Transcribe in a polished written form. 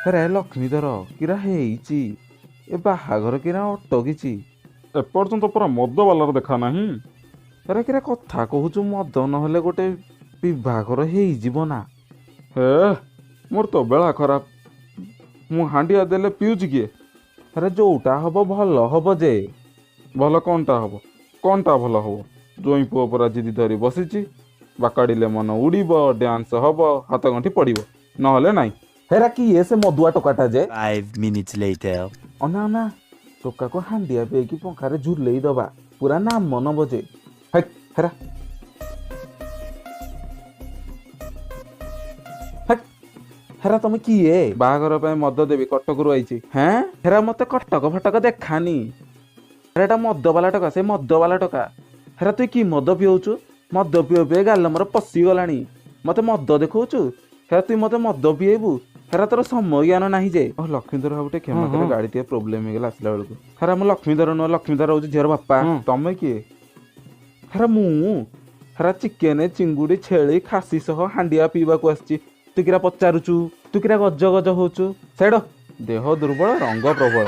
ହେରା ଲକ୍ଷ୍ମୀଧର କିରା ହେଇଛି, ଏ ବାହାଘର କିରା ଅଟକିଛି? ଏପର୍ଯ୍ୟନ୍ତ ପରା ମଦ ବାଲାର ଦେଖା ନାହିଁ। ହେରା କିରା କଥା କହୁଛୁ, ମଦ ନହେଲେ ଗୋଟେ ବିବାହଘର ହେଇଯିବ ନା? ହେ, ମୋର ତ ବେଳା ଖରାପ, ମୁଁ ହାଣ୍ଡିଆ ଦେଲେ ପିଉଛି କିଏ? ହେରା ଯୋଉଟା ହବ ଭଲ ହବ ଯେ। ଭଲ କ'ଣଟା ହବ? କ'ଣଟା ଭଲ ହବ? ଜୋଇଁ ପୁଅ ପରା ଜିଦି ଧରି ବସିଛି, ବାକାଡ଼ିଲେ ମନ ଉଡ଼ିବ, ଡ୍ୟାନ୍ସ ହବ, ହାତ ଗଣ୍ଠି ପଡ଼ିବ, ନହେଲେ ନାହିଁ। ହେରା କିଏ ସେ ମଦୁଆ ଟୋକାଟା ଯେ? 5 minutes later. ଅନା ଅନା, ଟୋକାକୁ ହାଣ୍ଡିଆ ପିଏଇକି ପଙ୍ଖାରେ ଝୁଲେଇ ଦବା, ପୁରା ନାମ ନବ ଯେ। ହେକ୍, ହେରା ହେକ୍, ହେରା ତମେ କିଏ? ବାହାଘର ପାଇଁ ମଦ ଦେବି, କଟକରୁ ଆଇଛି। ହେଁ, ହେରା ମତେ କଟକ ଫଟକ ଦେଖାନି। ହେରା ଏଟା ମଦବାଲା ଟୋକା, ସେ ମଦବାଲା ଟୋକା। ହେରା ତୁଇ କି ମଦ ପିଉଛୁ? ମଦ ପିଅ ପିଏ ଗାଲ ମୋର ପଶିଗଲାଣି, ମତେ ମଦ ଦେଖଉଛୁ? ହେରା ତୁଇ ମତେ ମଦ ପିଏଇବୁ? ହେରା ତୋର ସମୟ ଜ୍ଞାନ ନାହିଁ ଯେ। ଓ ଲକ୍ଷ୍ମୀଧର ବାବୁ, ଟିକେ କ୍ଷମା କରେ, ଗାଡ଼ି ଟିକେ ପ୍ରୋବ୍ଲେମ ହେଇଗଲା ଆସିଲା ବେଳକୁ। ହେରା ମୁଁ ଲକ୍ଷ୍ମୀଧର ନୁହଁ, ଲକ୍ଷ୍ମୀଧର ହଉଛି ଝିଅର ବାପା। ତମେ କିଏ? ହେରା ମୁଁ ହେରା ଚିକେନ, ଚିଙ୍ଗୁଡ଼ି, ଛେଳି, ଖାସି ସହ ହାଣ୍ଡିଆ ପିଇବାକୁ ଆସିଛି। ତୁ କିରା ପଚାରୁଛୁ? ତୁ କିରା ଗଜ ଗଜ ହଉଛୁ? ସାଇଡ। ଦେହ ଦୁର୍ବଳ, ରଙ୍ଗ ପ୍ରବଳ।